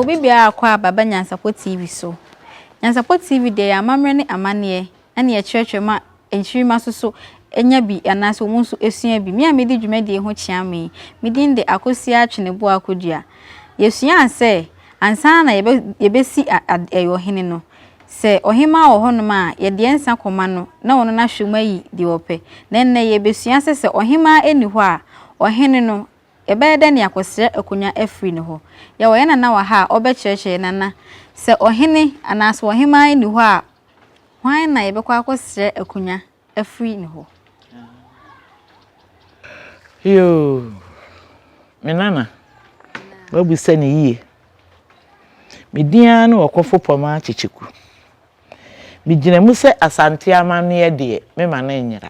obi biara akɔ aba ba Nyansapɔ TV so. Nyansapɔ TV deɛ yɛ amammerɛ ne amanneɛ ɛna yɛkyerɛkyerɛ ma nkyirimma nso so nya bi anaasɛ wɔn nso sua bi. Me a medi dwumadie ho kyea me yi, me din de Akosua Tweneboa Akodua. Yɛsuaa sɛ ansa na yɛbɛ yɛbɛsi ɛyɛ ɔhene no, sɛ ɔhemaa wɔ hɔnom a, yɛde yɛn nsa kɔma no na ɔno no ahwɛ mu ayi deɛ ɔpɛ. Na ɛnnɛ yɛrebɛsua sɛ sɛ ɔhemaa nni hɔ a, ɔhene no, yɛbɛyɛ dɛn na yɛakɔsrɛ akonnwa afiri ne hɔ? Yɛwɔ yɛn nana wɔ ha a ɔbɛkyerɛkyerɛ yɛn. Nana, sɛ ɔhene anaasɛ ɔhemaa nni hɔ a, Hwan na yɛbɛkɔ akɔsrɛ akonnwa afiri ne hɔ? Yoo, me nana, woabisa no yie. Me din ara ne Ɔkɔfo Pɔmaa Kyekyeku. Megyina mu sɛ Asante amanneɛ deɛ, mema no nyera.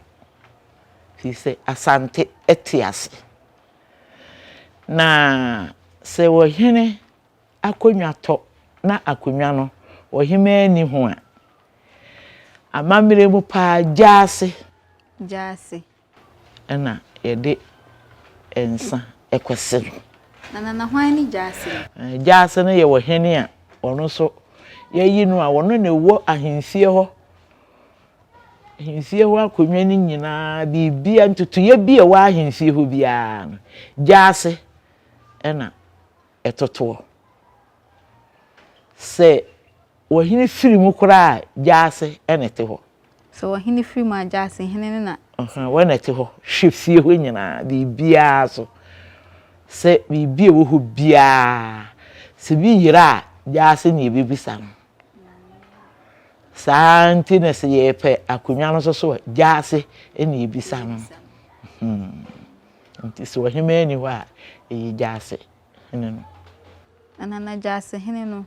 Firi sɛ Asante te ase. Na sɛ ɔhene akonnwa tɔ na akonnwa no ɔhemaa nni ho a, amammerɛ mu paa gyaase. Gyaase. Ɛna yɛde nsa kɔse no. Na Nana hwan ne gyaase no? Gyaase no yɛ ɔhene a ɔno nso yɛayi no a ɔno na ɛwɔ ahemfie hɔ. Ahemfie hɔ akonnwa no nyinaa, biribiara, ntotoeɛ bi a ɛwɔ ahemfie hɔ biara no, gyaase ɛna ɛtotoɔ. Sɛ ɔhene firi mu koraa a, gyaase na ɛte hɔ. Sɛ ɔhene firi mu a, gyaase hene no na. Wɔn na ɛte hɔ hwɛ fie hɔ nyinaa, biribiara so. Sɛ biribi a ɛwɔ hɔ biara, sɛ bi yera a, gyaase na yɛbɛbisa no. Saa ara nti na sɛ yɛrepɛ akonnwa no nso so a, gyaase na yɛbisa no. Nti sɛ ɔhemaa nni hɔ a, ɛyɛ gyaase hene no. Na Nana Gyaase hene no,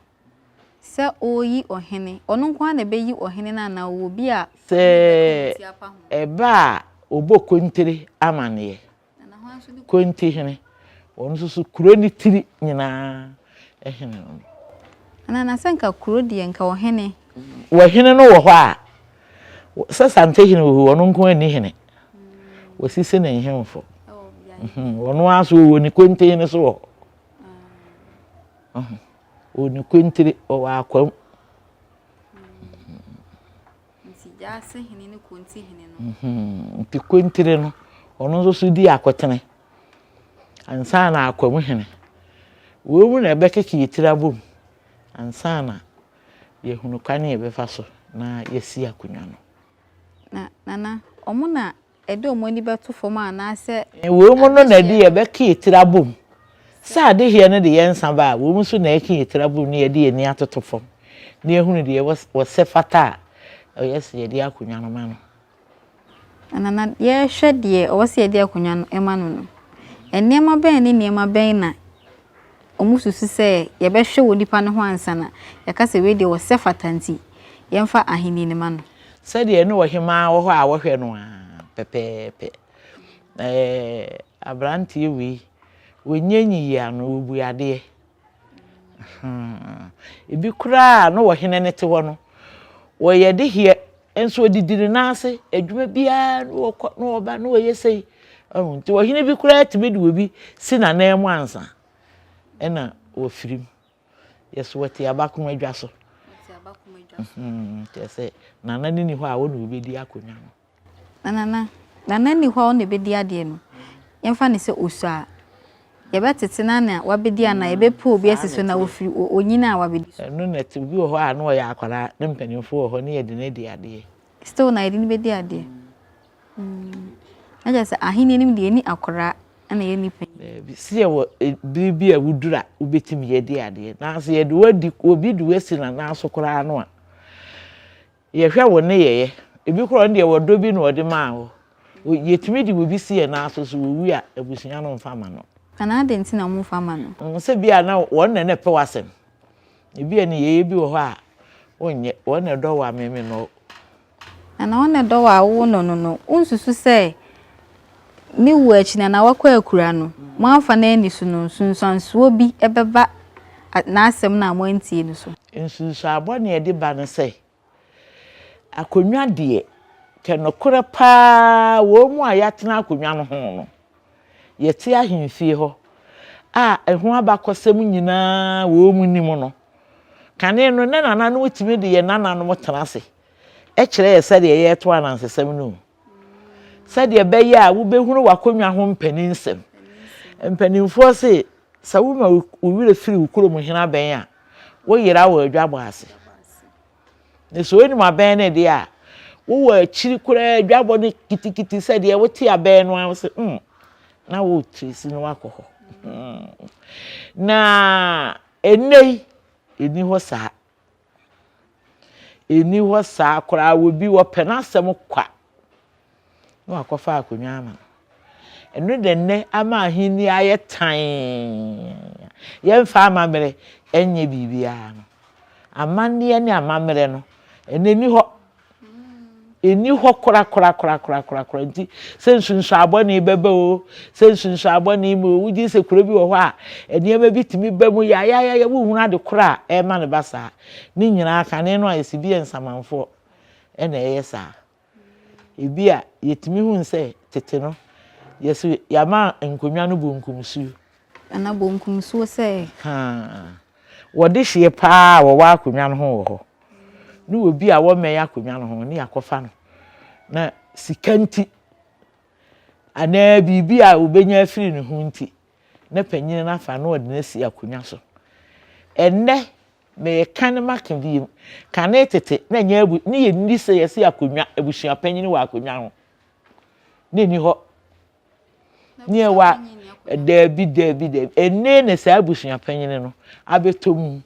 sɛ ɔreyi ɔhene, ɔno nko ara na ɛbɛyi ɔhene no anaa ɔwɔ obi a Sɛ ɔne no bɛka wɔn ti apa ho? ɛba a, wɔbɔ kontire amanneɛ. Nana hwan nso ne Konti hene, ɔno nso so kuro no tiri nyinaa hene no no. Nana na sɛ nka kuro deɛ nka ɔhene. Ɔhene no wɔ hɔ a, sɛ Santehene wɔ hɔ yi, ɔno nko ara nni hene. Wasisi ne nhemfo. Ɔno ara nso ɔwɔ ne kontin no so wɔ hɔ. Ɔwɔ ne kontire, ɔwɔ akwam. Nti gyaase hene ne konti hene no. Nti kontire no, ɔno nso so di akotene ansa na akwam hene. Wei mu na ɛbɛkeke yɛ tiri abom ansa na yɛhunu kwan a yɛbɛfa so na yɛasi akonnwa no. Na Nana, wɔn na ɛde wɔn ani bɛto fam anaasɛ. Wei mu no na ɛde yɛbɛka yɛ tiri abom. Sɛ adehyeɛ no de yɛn nsa ba a, wei mu nso na ɛka yɛ tiri abom na yɛde yɛn ani atoto fam na yɛahunu deɛ wɔsɛ fata a ɛyɛ sɛ yɛde akonnwa no ma no. Na Nana, yɛrehwɛ deɛ ɔwɔ sɛ yɛde akonnwa no ma no no, nneɛma bɛn ne nneɛma bɛn na wɔsusu sɛ yɛbɛhwɛ wɔ nipa no ho ansa na yɛaka sɛ wei deɛ ɔsɛ fata nti yɛmfa ahenni no ma no? Sɛdeɛ ne ɔhemmaa wɔ hɔ a wɔhwɛ no ara pɛpɛɛpɛ. Ɛɛ aberanteɛ wei, ɔnyɛ nyiyiano, ɔbu adeɛ. Ebi koraa a na ɔhene no te hɔ no, wɔyɛ de heɛ nso ɔdidi ne nan ase, adwuma biara na ɔkɔ na ɔba na ɔyɛ sei. Nti ɔhene bi koraa tumi de obi si n'ananmu ansa ɛna wɔfiri mu. Yɛso wɔte abakoma dwa so. Kyerɛ sɛ nana no ni hɔ a wɔne wɔbɛdi akonnwa no. Na nana, nana nni hɔ a ɔno na ɛbɛdi adeɛ no, yɛmfa no sɛ ɔsua a, yɛbɛtete no ana wabɛdi anaa yɛbɛpɛ obi asi so na ɔfiri ɔnyini a wabɛdi so. Ɛno na ɛte, obi wɔ hɔ a na ɔyɛ akwadaa ne mpanimfoɔ wɔ hɔ ne yɛde no adi adeɛ. Still na yɛde no bɛdi adeɛ. Na kyerɛ sɛ ahennie no mu deɛ yɛnni akwadaa ɛna yɛnni panin. Daabi, sɛ yɛwɔ bere bi a woduru a wobɛtumi adi adeɛ, nanso yɛde wo adi, obi de wo asi n'anan so koraa no a, Yɛhwɛ wo nneyɛeɛ. Ebi koraa ɔno deɛ ɔdɔ bi na ɔde maa wo. Yɛtumi de obi si yɛn nan so, sɛ ɔwu a, abusua no mfa mma no. Anaa adɛn nti na wɔmfa mma no? Sɛ bi a na wɔn na na ɛpɛ w'asɛm. Ebi a nneyɛeɛ bi wɔ hɔ a wonyɛ. Wɔn na ɛdɔ wo a me mennɔ wo. Anaa wɔn na ɛdɔ wo a wonnɔ no no, wonsusu sɛ ne wuo akyi no anaa wakɔ akura no, moamfa no anni so no, nsunsuansoɔ bi bɛba n'asɛm no a moantie no so? Nsunsuanbɔ a ɛde ba ne sɛ, akonnwa deɛ, kɛ nokorɛ pa ara wɔn mu a yɛatena akonnwa no ho no, yɛte ahemfie hɔ. a ɛho abakɔsɛm nyinaa wɔn nim no, kane no na nananom tumi de yɛn nananom tena ase kyerɛ yɛ sɛdeɛ yɛreto anansesɛm no o. Sɛdeɛ ɛbɛyɛ a wobɛhunu w'akonnwa ho mpaninsɛm. Mpanimfoɔ se sɛ woma wo werɛ firi wo kurom hene abɛn a, woyera wɔ adwabɔ ase. Na sɛ wonim abɛn no deɛ a, wowɔ akyiri koraa adwabɔ no kitikiti sɛ deɛ wote abɛn no ara wo sɛ mm, na woretresi no wakɔ hɔ. Na ɛnnɛ yi, ɛnni hɔ saa. Ɛnni hɔ saa koraa, obi wɔpɛ n'asɛm kwa na wakɔfa akonnwa ama no. Ɛno na nnɛ ama ahenni ayɛ tann. Yɛmfa amammerɛ nyɛ biribiara no. Amanneɛ ne amammerɛ no, ɛnnɛ ɛnni hɔ. Ɛnni hɔ korakorakorakorakorakora. Nti sɛ nsunsuan bɔne bɛba o, sɛ nsunsuan bɔne mu o, wogye sɛ kuro bi wɔ hɔ a, nneɛma bi tumi ba mu yayayaya, wonhunu ade korɔ a ɛrema no ba saa. Ne nyinaa kane no a yɛsi bi yɛ nsamanfoɔ na ɛyɛ saa. Ebia yɛtumi hu sɛ tete no, yɛsi yɛama nkonnwa no bonkumsuo. Anaa bonkumsuo sɛ? Haa. Wɔde hyeɛ paa a wɔwɔ akonnwa no ho wɔ hɔ. Ne obi a wɔmmɛn akonnwa no ho ne yɛakɔfa no. Na sika nti, anaa biribi a wɔbɛnya afiri ne ho nti, na panyin no afa na ɔde no asi akonnwa so. Ɛnnɛ, Mereka no maka bio, kane tete na ɛnyɛ abu ne yɛ nni sɛ yɛse akonnwa, abusua panyin wɔ akonnwa ho. Na ɛni hɔ. Ne ɛwɔ a, daabi, daabi, daabi. Ɛnne na saa abusua panyin no abɛtɔ mu.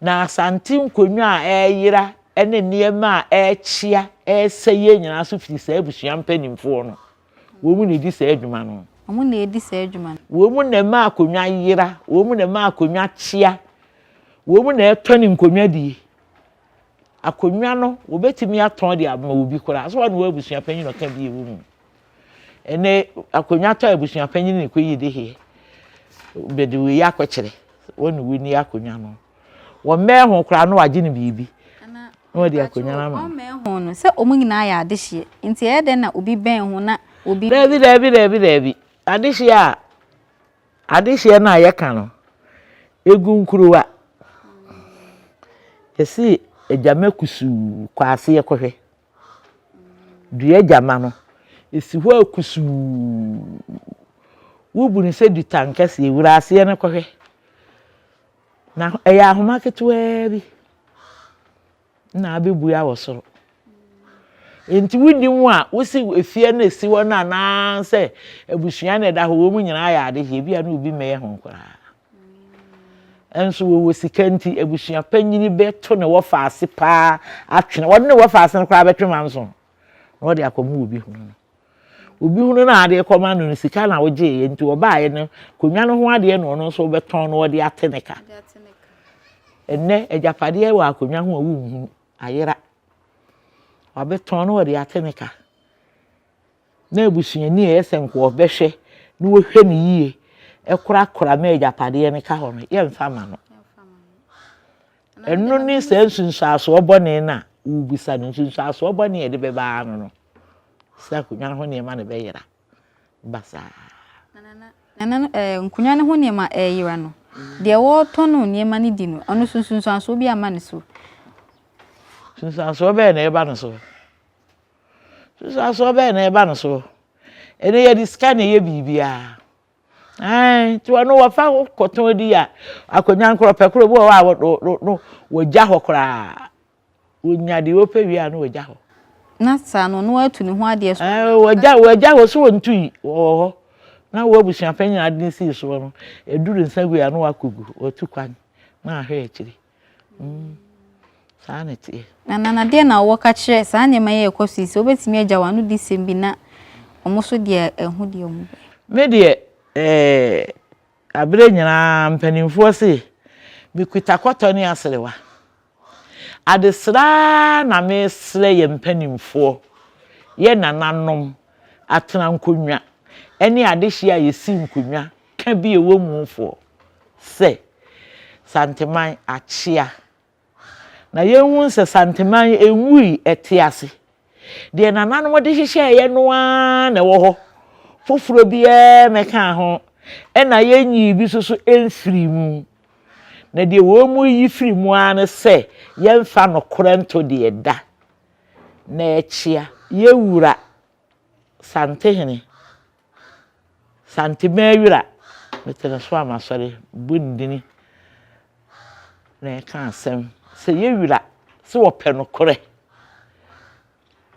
Na Asante nkonnwa a ɛreyera ne nneɛma a ɛrekyea, ɛresɛeɛ nyinaa so firi saa abusua mpanimfoɔ no. Wɔn na ɛdi saa adwuma no. Wɔn na ɛdi saa adwuma no. Wɔn na ɛma akonnwa yera, wɔn na ɛma akonnwa kyea, wɔn na ɛtɔn nkonnwa die. Akonnwa no, wɔbɛtumi atɔn de ama obi koraa. So wɔn na wɔ abusua panyin na ɔka bi ɛwɔ mu. Ɛnɛ akonnwa tɔ abusua panyin na ɛkɔyi de heɛ. Bɛde wei akɔkyerɛ, wɔn na wɔni akonnwa no. Wɔmmɛn ho koraa na wɔagye no biribi na wɔde akonnwa no ama no. Wɔmmɛn ho no, sɛ wɔn nyinaa yɛ adehyeɛ, nti ɛyɛ dɛn na obi bɛn ho na obi. Daabi, daabi, daabi, daabi. Adehyeɛ a, adehyeɛ no a yɛka no, ɛgu nkurowa. Yɛse agyama kusuu, kɔ aseɛ kɔhwɛ. Dua gyama no, ɛsi hɔ a kusuu. Wobu no sɛ dutankɛseɛ, wura aseɛ no kɔhwɛ. Na ɛyɛ ahoma ketewaa bi na abɛbue wɔ soro. Nti wonni mu a, wosi efie no esi hɔ no anaasɛ abusua no ɛda hɔ wɔn nyinaa yɛ adehyeɛ ebi a na obi mmɛyɛ ho koraa. Nso wɔwɔ sika nti abusua panyin bɛto ne wɔfa ase paa atwene wɔde ne wɔfa ase no koraa bɛtwe manso na wɔde akɔma obi ho no. Obi hunu no a ade rekɔma no no, sika na wogyeeɛ nti ɔbaeɛ no, konwa no ho adeɛ na ɔno nso wobɛtɔn na ɔde ate ne ka. Ɛnnɛ agyapadeɛ wɔ akonnwa ho a wonhunu, ayera. Wabɛtɔn na ɔde ate ne ka. Na abusuani a ɛyɛ sɛ nka ɔbɛhwɛ na wɔhwɛ no yie korakora ma agyapadeɛ no ka hɔ no, yɛmfa ma no. Ɛno ne saa nsunsuansoɔ bɔne no a wobisa no, nsunsuansoɔ bɔne a ɛde bɛba ara no no, sɛ akonnwa no ho nneɛma na ɛbɛyera basaa. Nana no ɛɛ nkonnwa no ho nneɛma ɛreyera no, deɛ wɔretɔn no nneɛma no di no, ɔno nso nsunsuansoɔ bi amma ne so? Nsunsuansoɔ bɛn na ɛba ne so? Nsunsuansoɔ bɛn na ɛba ne so? Ɛnɛ yɛde sika na ɛyɛ biribiara. Ae, nti ɔno wɔfa hɔ kɔtɔn di a, akonnwa no korɔ pɛ korɔ bi wɔ hɔ a no wɔgya hɔ koraa. Wɔnya deɛ wɔpɛ wie a na wɔgya hɔ. Na saa no ɔno atu ne ho adeɛ so. Ɛɛ wɔgya wɔgya hɔ so wɔntui wɔwɔ hɔ. Na wo abusua panyin ade no sii soɔ no, ɛduru nsa gu a na wakɔgu, wɔatu kwan na ahwɛ akyiri. Mm, saa na ɛteɛ. Na Nana deɛ na wowɔ ka kyerɛ saa nneɛma yi a ɛkɔ so yi sɛ wobɛtumi agya wɔn ano disɛm bi na wɔn nso deɛ ɛho deɛ wɔn bɛ. Me deɛ eh, aberɛ nyinaa mpanimfoɔ se mekuta kɔtɔ ne aserewa. Adesrɛ ara na mesrɛ yɛn mpanimfoɔ, yɛn nananom, atena nkonnwa ne adehyeɛ a yɛsi nkonnwa ka bi a ɛwɔ mu foɔ sɛ Santeman akyea. Na yɛnhu sɛ Santeman ɛnwui, ɛte ase. Deɛ nananom de hyehyɛeɛ no ara na ɛwɔ hɔ. Foforɔ biara mmɛkaa ho. Ɛna yɛnyii bi nso so mfirii mu. Na deɛ wɔn yi firi mu ara ne sɛ yɛmfa nokorɛ nto deɛ ɛda na ɛkyea. Yɛn wura Santehene, Santemawura, mete ne so a masɔre, bɔ ne dini na ɛka asɛm sɛ yɛn wura sɛ wɔpɛ nokorɛ.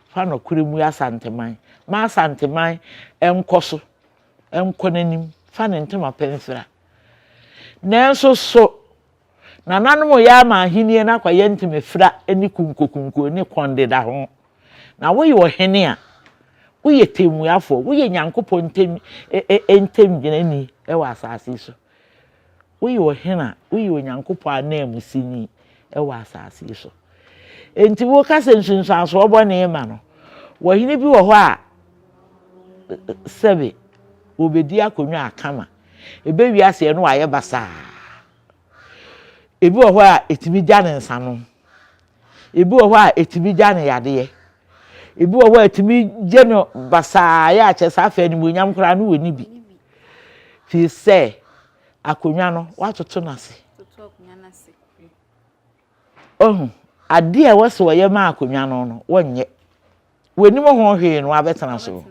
Fa nokorɛ mu Asanteman. Ma Asanteman nkɔ so, nkɔ n'anim. Fa ne ntoma pa mfira. Nanso so nananom reyɛ ama ahennie no akɔyɛ ntomafira ne kunkokunko ne kɔndedaho? Na woyɛ ɔhene a, woyɛ tɛmmuafoɔ, woyɛ Nyankopɔn ntɛm ntamgyinani wɔ asase yi so. Woyɛ ɔhene a, woyɛ Onyankopɔn ananmusini wɔ asase yi so. Enti woka sɛ nsunsuansoɔ bɔne ma no. Ɔhene bi wɔ hɔ a, sɛbe wɔbɛdi akonnwa a kama. Ɛbɛwie aseɛ no wayɛ basaa. Ebi wɔ hɔ a, ɛtumi gya ne nsanom. Ebi wɔ hɔ a, ɛtumi gya ne yadeɛ. Ebi wɔ hɔ a, ɛtumi gye no basaa yɛ akyɛ sɛ afei animuonyam koraa no wɔnni bi. Firi sɛ akonnwa no, woatoto no ase. Ohu, adeɛ a ɛwɔ sɛ wɔyɛ ma akonnwa no no, wɔnyɛ. Wɔnim ho hwee no abɛtena so.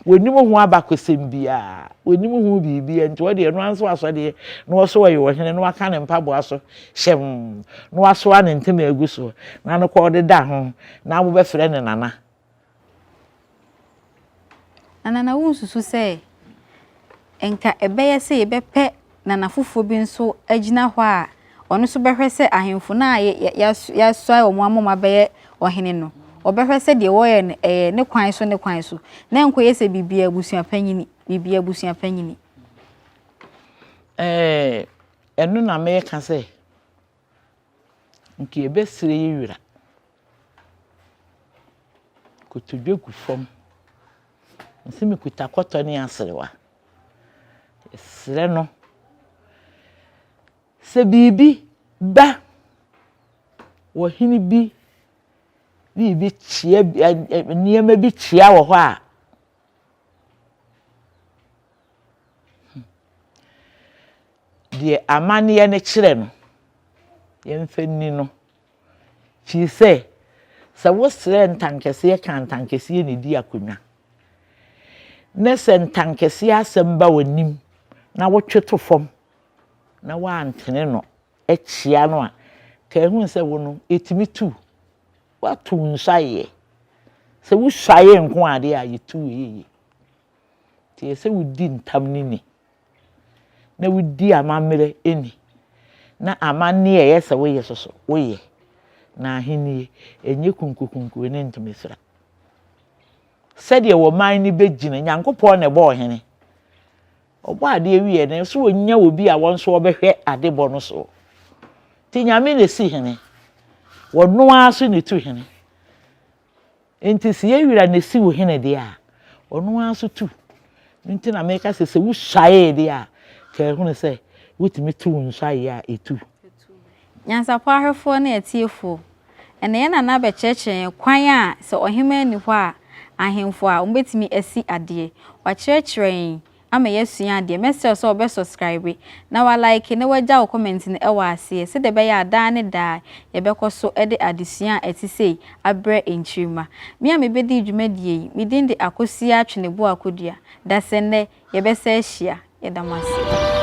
Wɔnim ho abakɔsɛm biara. Wɔnim ho biribiara. Nti wɔde ɛno ara nso asɔdeɛ na wɔso ɔyɛ ɔhene na waka ne mpaboa so hyɛm na wasoa ne ntoma agu so na no kɔ ɔde da ho na wobɛfrɛ ne nana. Nana na wonsusu sɛ nka ɛbɛyɛ sɛ yɛbɛpɛ nana foforɔ bi nso agyina hɔ a ɔno nso bɛhwɛ sɛ ahemfo no a yɛasoa wɔn ama wɔn abɛyɛ ɔhene no, ɔbɛhwɛ sɛ deɛ wɔyɛ no ɛyɛ ne kwan so ne kwan so, na ɛnkɔyɛ sɛ biribiara abusua panyini, biribiara abusua panyini. Ɛɛ, ɛno na meka sɛ, nka yɛbɛsrɛ yɛn wura. Kotodwe gu fam. Mese mekuta kɔtɔ ne aserewa. Yɛsrɛ no sɛ biribi ba wɔ hene bi biribi kyea bi nneɛma bi kyea wɔ hɔ a, hmm, deɛ amanneɛ no kyerɛ no, yɛmfa nni no. Firi sɛ, sɛ wosrɛ ntankɛseɛ ka ntankɛseɛ na ɛdi akonnwa, ne sɛ ntankɛseɛ asɛm ba w'anim na wotwe to fam na woantene no kyea no a, ka ɛhunu sɛ wo no, ɛtumi tu. Woato wo nsuaeɛ. Sɛ wosuaeɛ nko adeɛ a, yɛtu wo yie. Nti ɛsɛ sɛ wodi ntam no ni. na wodi amammerɛ ni, na amanneɛ a ɛyɛ sɛ woyɛ nso so, woyɛ. Na ahennie, ɛnyɛ kunkukunku ne ntomesira. Sɛdeɛ wɔman no bɛgyina, Nyankopɔn na ɛbɔ ɔhene. Ɔbɔ adeɛ wieɛ no, ɛsɛ ɔnya obi a wɔn nso wɔbɛhwɛ adebɔ no soɔ. Nti Nyame na ɛsi hene. Wɔno ara so na ɛtu hene. Enti sɛ yɛn wura na esi wo hene deɛ a, ɔno ara nso tu. Ɛno nti na meka sɛ, sɛ wosuaee deɛ a, ka ehunu sɛ wotumi tu wo nsuaeɛ a, etu. Nyansapɔ ahwɛfoɔ ne atiefoɔ, ɛnnɛ yɛn nana abɛkyerɛkyerɛ yɛn kwan a sɛ ɔhemaa nni hɔ a, ahemfo a wɔbɛtumi asi adeɛ. Wakyerɛkyerɛ yɛn ama yɛasua adeɛ. Mɛsrɛ wo sɛ wobɛ subscribe na wa like na wagya wo comment no wɔ aseɛ sɛdeɛ ɛbɛyɛ a daa ne daa yɛbɛkɔ so de adesua a ɛte sei abrɛ nkyirimma. Me a mebɛdii dwumadie yi, me din de Akosua Tweneboa Kodua. Dasɛnnɛ, yɛbɛsa ahyia. Yɛda mo ase.